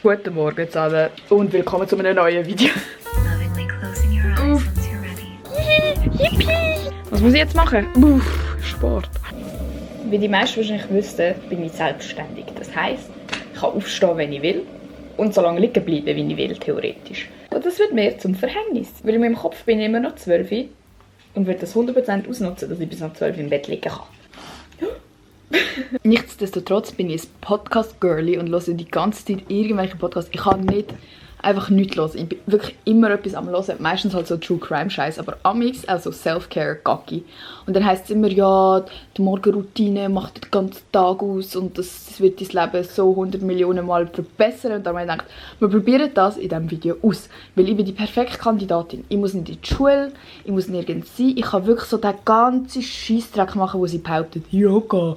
Guten Morgen zusammen und willkommen zu einem neuen Video. Yippie! Was muss ich jetzt machen? Sport. Wie die meisten wahrscheinlich wissen, bin ich selbstständig. Das heisst, ich kann aufstehen, wenn ich will und so lange liegen bleiben, wie ich will, theoretisch. Und das wird mir zum Verhängnis. Weil in meinem Kopf bin ich immer noch 12 und würde das 100% ausnutzen, dass ich bis nach 12 im Bett liegen kann. Nichtsdestotrotz bin ich ein Podcast-Girlie und höre die ganze Zeit irgendwelche Podcasts. Ich kann nicht einfach nichts hören. Ich bin wirklich immer etwas am hören. Meistens halt so True-Crime-Scheiß, aber amix also Self-Care-Gacki. Und dann heisst es immer, ja, die Morgenroutine macht den ganzen Tag aus und das wird dein Leben so 100 Millionen Mal verbessern. Und dann habe ich gedacht, wir probieren das in diesem Video aus. Weil ich bin die perfekte Kandidatin. Ich muss nicht in die Schule, ich muss nirgends sein. Ich kann wirklich so den ganzen Scheissdreck machen, wo sie behauptet, Yoga,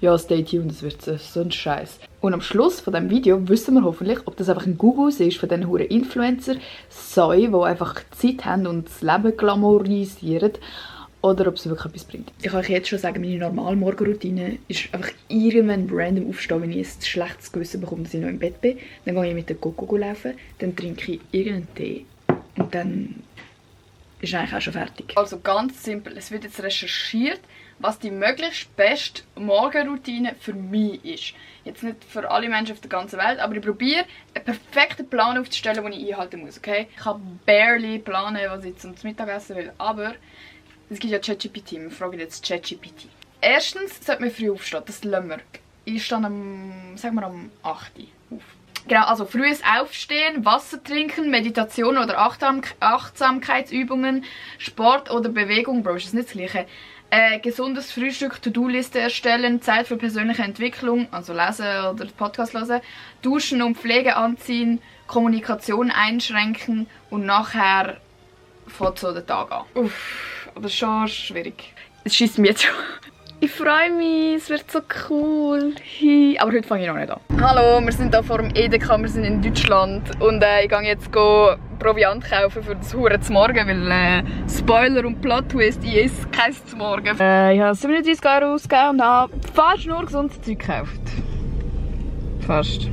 ja, stay tuned, das wird so ein Scheiß. Und am Schluss von diesem Video wissen wir hoffentlich, ob das einfach ein Gugus ist von diesen huren Influencer, die einfach Zeit haben und das Leben glamourisieren, oder ob es wirklich etwas bringt. Ich kann euch jetzt schon sagen, meine normale Morgenroutine ist einfach irgendwann random aufstehen, wenn ich ein schlechtes Gewissen bekomme, dass ich noch im Bett bin. Dann gehe ich mit der Coco laufen, dann trinke ich irgendeinen Tee und dann ist eigentlich auch schon fertig. Also ganz simpel, es wird jetzt recherchiert, was die möglichst beste Morgenroutine für mich ist. Jetzt nicht für alle Menschen auf der ganzen Welt, aber ich probiere, einen perfekten Plan aufzustellen, den ich einhalten muss. Okay? Ich kann barely planen, was ich zum Mittag essen will, aber es gibt ja ChatGPT. Wir fragen jetzt ChatGPT. Erstens sollte man früh aufstehen, das lassen wir. Ich stehe sagen wir, um 8 Uhr auf. Genau, also frühes Aufstehen, Wasser trinken, Meditation oder Achtsamkeitsübungen, Sport oder Bewegung, Bro, ist das nicht das Gleiche. Gesundes Frühstück, To-Do-Liste erstellen, Zeit für persönliche Entwicklung, also lesen oder Podcast hören, duschen und Pflege anziehen, Kommunikation einschränken und nachher fängt so der Tag an. Uff, aber das ist schon schwierig. Es schießt mir jetzt schon. Ich freue mich, es wird so cool. Aber heute fange ich noch nicht an. Hallo, wir sind hier vor dem Edeka, wir sind in Deutschland und ich gehe jetzt Proviant kaufen für das Huren zum Morgen, weil Spoiler und Plot-Twist, ich esse kein zum Morgen. Ich habe 37 € ausgegeben und habe fast nur gesundes Zeug gekauft. Fast.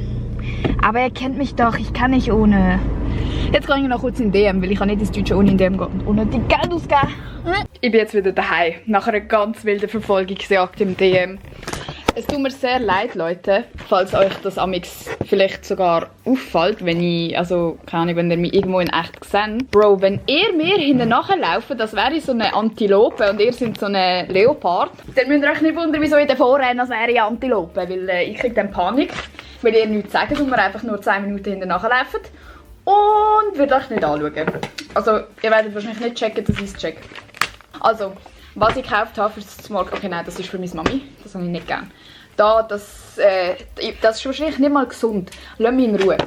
Aber ihr kennt mich doch, ich kann nicht ohne. Jetzt gehe ich noch kurz in DM, weil ich nicht ins Deutsche ohne in DM gehen und ohne die Geld ausgeben. Ich bin jetzt wieder daheim, nach einer ganz wilden Verfolgungsjagd im DM. Es tut mir sehr leid, Leute, falls euch das amix vielleicht sogar auffällt, wenn ich, also keine Ahnung, wenn ihr mich irgendwo in echt seht. Bro, wenn ihr mir hinten nachlauft, das wäre so eine Antilope und ihr seid so eine Leopard, dann müsst ihr euch nicht wundern, wieso ich davor renne, als wäre ich eine Antilope, weil ich kriege dann Panik, weil ihr nichts sagt und wir einfach nur 2 Minuten hinten nachlaufen und würde euch nicht anschauen. Also, ihr werdet wahrscheinlich nicht checken, dass ich es check. Also, was ich gekauft habe für das Morgen. Okay, nein, das ist für meine Mami. Das habe ich nicht gern. Das ist wahrscheinlich nicht mal gesund. Lass mich in Ruhe.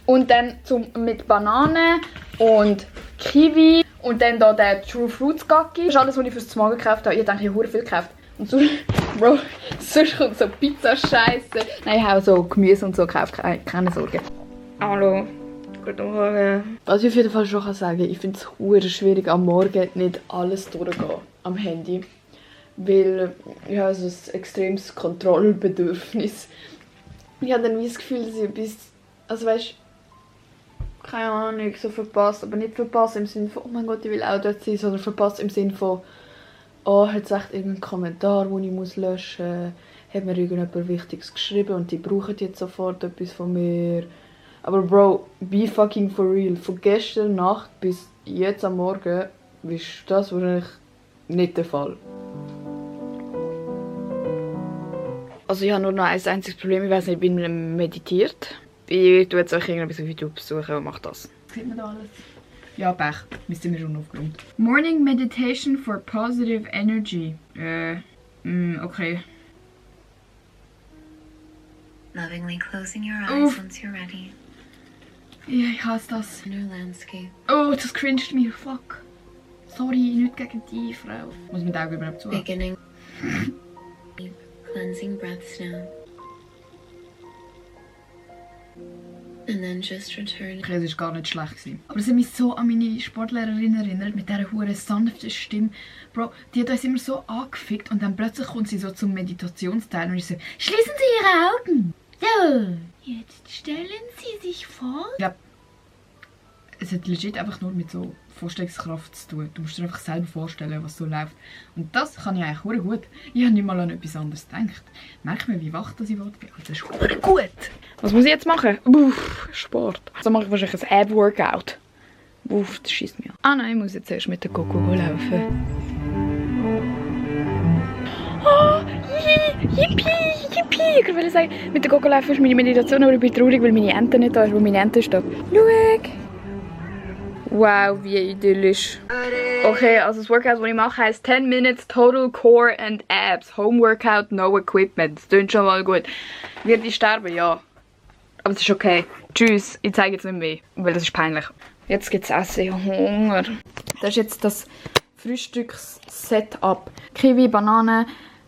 Und dann mit Banane und Kiwi und dann da der True Fruits Gacki. Das ist alles, was ich für das Morgen gekauft habe. Ich denke, ich habe viel gekauft. Und sonst, Bro, sonst kommt so Pizza-Scheiße. Nein, ich habe so Gemüse und so gekauft. Keine Sorge. Hallo. Guten Morgen. Was ich auf jeden Fall schon sagen kann, ich finde es schwierig am Morgen nicht alles durchgehen am Handy. Weil ich habe so ein extremes Kontrollbedürfnis. Ich habe dann das Gefühl, dass ich etwas, also weißt, keine Ahnung, so verpasst, aber nicht verpasst im Sinne von, oh mein Gott, ich will auch dort sein, sondern verpasst im Sinne von, oh, hat es echt irgendeinen Kommentar, den ich löschen muss, hat mir irgendjemand Wichtiges geschrieben und die brauchen jetzt sofort etwas von mir. Aber Bro, be fucking for real. Von gestern Nacht bis jetzt am Morgen ist das wahrscheinlich nicht der Fall. Also ich habe nur noch ein einziges Problem. Ich weiß nicht, ich bin meditiert. Ich tue jetzt euch irgendetwas auf YouTube suchen und mache das. Sieht man da alles? Ja, Pech. Wir sind mir schon aufgeräumt. Morning Meditation for Positive Energy. Okay. Lovingly closing your eyes once you're ready. Ja, ich hasse das. Inner landscape. Oh, das cringed mich. Fuck. Sorry, nicht gegen die Frau. Muss mit Augen überhaupt zu. Beginning. Deep cleansing breaths now. And then just return. Okay, das war gar nicht schlecht. Aber sie hat mich so an meine Sportlehrerin erinnert, mit dieser hohen sanften Stimme. Bro, die hat uns immer so angefickt und dann plötzlich kommt sie so zum Meditationsteil und ich so, schließen Sie Ihre Augen! So, Jetzt stellen Sie sich vor. Ja. Es hat legit einfach nur mit so Vorstellungskraft zu tun. Du musst dir einfach selber vorstellen, was so läuft. Und das kann ich eigentlich sehr gut. Ich habe nicht mal an etwas anderes gedacht. Merkt man, wie wach das ich bin? Das ist sehr gut. Was muss ich jetzt machen? Sport. Also mache ich wahrscheinlich ein Ab-Workout. Das schießt mich an. Ah nein, ich muss jetzt erst mit der Coco laufen. Oh, yippie! Ich wollte sagen, mit der Coco laufen ist meine Meditation, aber ich bin traurig, weil meine Ente nicht da ist, wo meine Ente steht. Schau! Wow, wie idyllisch. Okay, also das Workout, das ich mache, heisst 10 Minutes Total Core and Abs. Home Workout, no equipment. Das klingt schon mal gut. Wird ich sterben? Ja. Aber es ist okay. Tschüss, ich zeige jetzt nicht mehr, weil das ist peinlich. Jetzt gibt es Essen, ich habe Hunger. Das ist jetzt das Frühstücks-Setup. Kiwi, Banane,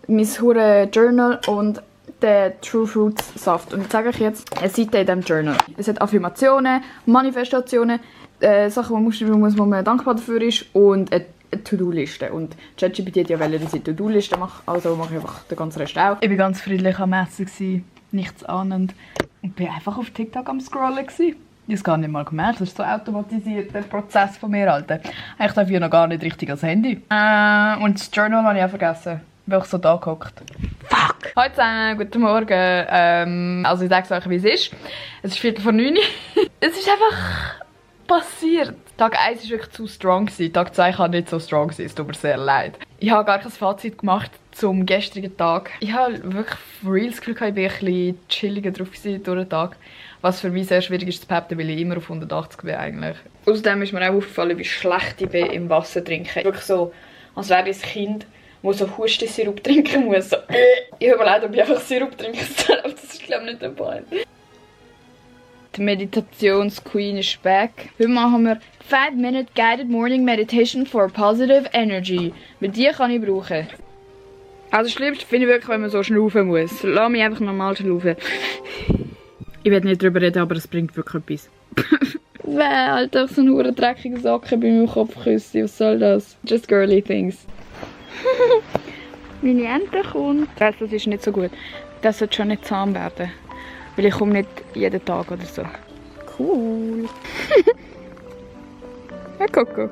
mein hure Journal und der True Fruits Saft. Und ich zeige euch jetzt eine Seite in diesem Journal. Es hat Affirmationen, Manifestationen, Sachen, die man schreiben muss, wo man dankbar dafür ist und eine To-Do-Liste. Und ChatGPT hat ja wollen, dass ich eine To-Do-Liste mache, also mache ich einfach den ganzen Rest auch. Ich war ganz friedlich am Essen, nichts ahnend. Und bin einfach auf TikTok am Scrollen. Ich habe es gar nicht mal gemerkt, das ist so automatisiert, der Prozess von mir, Alter. Ich darf hier noch gar nicht richtig ans Handy. Und das Journal habe ich auch vergessen, weil ich so da gehockt. Fuck! Hallo zusammen, guten Morgen. Also ich sage es euch, wie es ist. Es ist 8:45. Es ist einfach passiert. Tag 1 war wirklich zu strong. Tag 2 kann nicht so strong sein, es tut mir sehr leid. Ich habe gar kein Fazit gemacht zum gestrigen Tag. Ich habe wirklich for real das Gefühl, ich war ein bisschen chilliger drauf durch den Tag. Was für mich sehr schwierig ist zu behaupten, weil ich immer auf 180 bin eigentlich. Außerdem ist mir auch aufgefallen, wie schlecht ich bin im Wasser trinken. Wirklich so, als wäre ich ein Kind, das so Hustensirup trinken muss. So, ich habe überlegt, ob ich einfach Sirup trinken soll, aber das ist glaube ich nicht der Point. Die Meditationsqueen ist back. Heute machen wir 5-Minute Guided Morning Meditation for Positive Energy. Mit die kann ich brauchen. Also das Schlimmste finde ich wirklich, wenn man so schnaufen muss. Lass mich einfach normal schnaufen. Ich werde nicht darüber reden, aber es bringt wirklich etwas. Alter, so ein dreckiger Socken bei meinem Kopfküsschen. Was soll das? Just girly things. Meine Ente kommt. Das ist nicht so gut. Das sollte schon nicht zahm werden. Weil ich komme nicht jeden Tag oder so. Cool. Ja, Coco.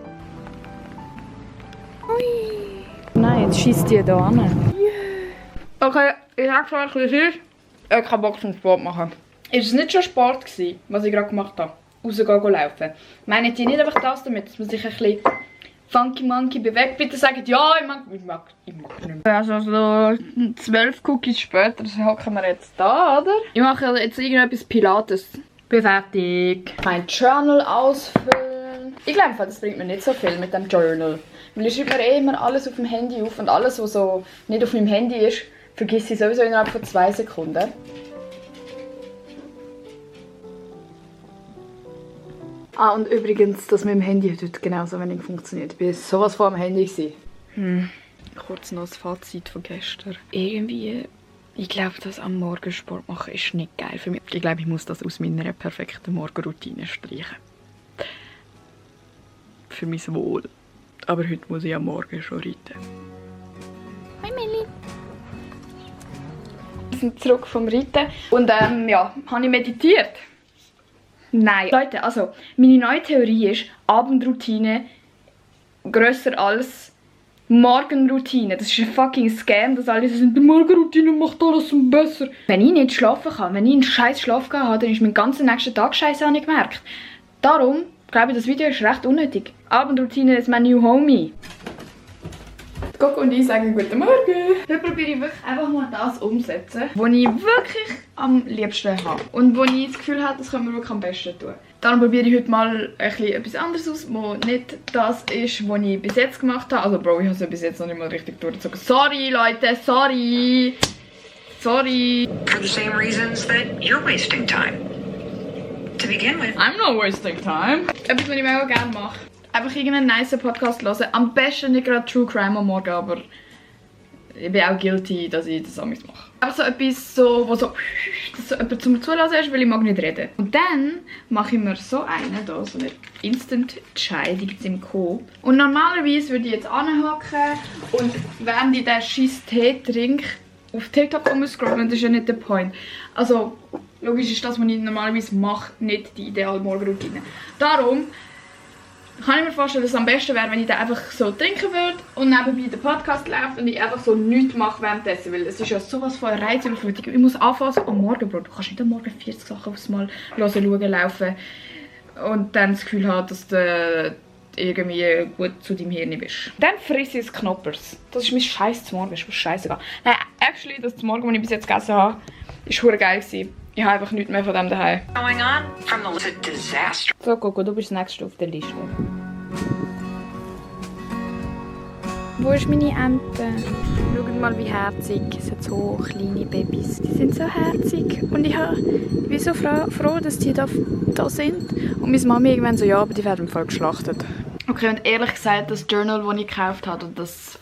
Ui. Nein, jetzt schießt die hier an. Yeah. Okay, ich sage euch, wie es ist. Ich habe keinen Bock zum Sport machen. Ist es nicht schon Sport gewesen, was ich gerade gemacht habe? Rausgehen laufen. Meinen die nicht einfach das damit, dass man sich ein bisschen funky monkey bewegt? Bitte sagt ja, ich mag nicht mehr. Also so 12 Cookies später hocken wir jetzt da, oder? Ich mache jetzt irgendetwas Pilates. Bin fertig. Mein Journal ausfüllen. Ich glaube, das bringt mir nicht so viel mit dem Journal. Weil ich schreibe mir immer alles auf dem Handy auf und alles, was so nicht auf meinem Handy ist, vergesse ich sowieso innerhalb von 2 Sekunden. Ah, und übrigens, das mit dem Handy hat heute genauso wenig funktioniert. Ich war sowas vor dem Handy. Kurz noch das Fazit von gestern. Irgendwie, ich glaube, das am Morgen Sport machen ist nicht geil für mich. Ich glaube, ich muss das aus meiner perfekten Morgenroutine streichen. Für mein Wohl. Aber heute muss ich am Morgen schon reiten. Hi Melli. Wir sind zurück vom Reiten. Und ja, habe ich meditiert? Nein. Leute, also, meine neue Theorie ist, Abendroutine grösser als Morgenroutine. Das ist ein fucking Scam, dass alle sagen, die Morgenroutine macht alles besser. Wenn ich nicht schlafen kann, wenn ich einen scheiß Schlaf habe, dann ist mein ganzer nächsten Tag scheiße, habe ich gemerkt. Darum glaube ich, das Video ist recht unnötig. Abendroutine ist mein new homie. Coco und ich sagen guten Morgen. Heute probiere ich wirklich einfach mal das umsetzen, was ich wirklich am liebsten habe. Und wo ich das Gefühl habe, das können wir wirklich am besten tun. Dann probiere ich heute mal etwas anderes aus, was nicht das ist, was ich bis jetzt gemacht habe. Also Bro, ich habe es ja bis jetzt noch nicht mal richtig durchgezogen. Sorry Leute, sorry. Sorry. For the same reasons that you're wasting time. To begin with. I'm not wasting time. Etwas, was ich mega gerne mache. Einfach irgendeinen nice Podcast hören. Am besten nicht gerade True Crime am Morgen, aber ich bin auch guilty, dass ich das mache. Aber so etwas, wo so jemand zum Zulassen ist, weil ich mag nicht reden. Und dann mache ich mir so einen hier, so eine Instant Chai, die gibt es im Coop. Und normalerweise würde ich jetzt anhocken und während ich den scheiß Tee trinke, auf TikTok scrollen, das ist ja nicht der Point. Also, logisch ist das, was ich normalerweise mache, nicht die ideale Morgenroutine. Darum kann ich mir vorstellen, dass es am besten wäre, wenn ich dann einfach so trinken würde und nebenbei der Podcast läuft und ich einfach so nichts mache währenddessen, weil es ist ja sowas von einer Reizüberflutung. Ich muss anfangen so am Morgen, Bro. Du kannst nicht am Morgen 40 Sachen aufs Mal hören, schauen, laufen und dann das Gefühl haben, dass du irgendwie gut zu deinem Hirn bist. Dann frisse ich Knoppers. Das ist mein Scheiß zum Morgen, das ist mir scheißegal. Nein, actually, das Morgen, das ich bis jetzt gegessen habe, war verdammt geil gewesen. Ich habe einfach nichts mehr von dem daheim. Going on from the disaster. So, Coco, du bist das nächste auf der Liste. Wo ist meine Ente? Schaut mal, wie herzig. Es sind so kleine Babys. Die sind so herzig. Und ich bin so froh, dass die da sind. Und meine Mami irgendwann so, ja, aber die werden voll geschlachtet. Okay, und ehrlich gesagt, das Journal, das ich gekauft habe, und das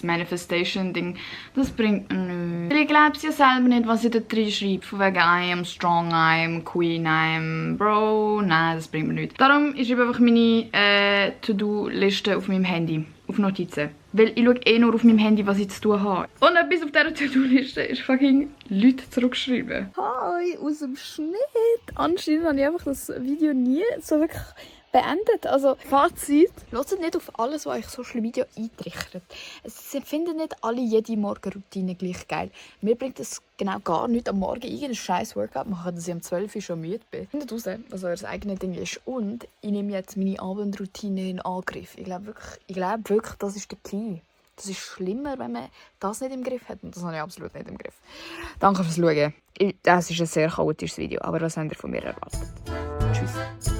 Manifestation-Ding, das bringt mir nichts. Ich glaube ja selber nicht, was ich da drin schreibe. Von wegen I am strong, I am queen, I am bro. Nein, das bringt mir nichts. Darum ich schreibe einfach meine To-Do-Liste auf meinem Handy. Auf Notizen. Weil ich schaue eh nur auf meinem Handy, was ich zu tun habe. Und etwas auf dieser To-Do-Liste ist fucking Leute zurückgeschrieben. Hi, aus dem Schnitt. Anscheinend habe ich einfach das Video nie so wirklich beendet. Also, Fazit. Hört nicht auf alles, was euch Social Media eintrichtert. Es finden nicht alle jede Morgenroutine gleich geil. Mir bringt es genau gar nichts, am Morgen irgendeinen scheiß Workout machen, dass ich um 12 Uhr schon müde bin. Findet raus, was euer eigenes Ding ist. Und ich nehme jetzt meine Abendroutine in Angriff. Ich glaube wirklich, das ist der Key. Das ist schlimmer, wenn man das nicht im Griff hat. Und das habe ich absolut nicht im Griff. Danke fürs Schauen. Das ist ein sehr chaotisches Video, aber was habt ihr von mir erwartet? Tschüss.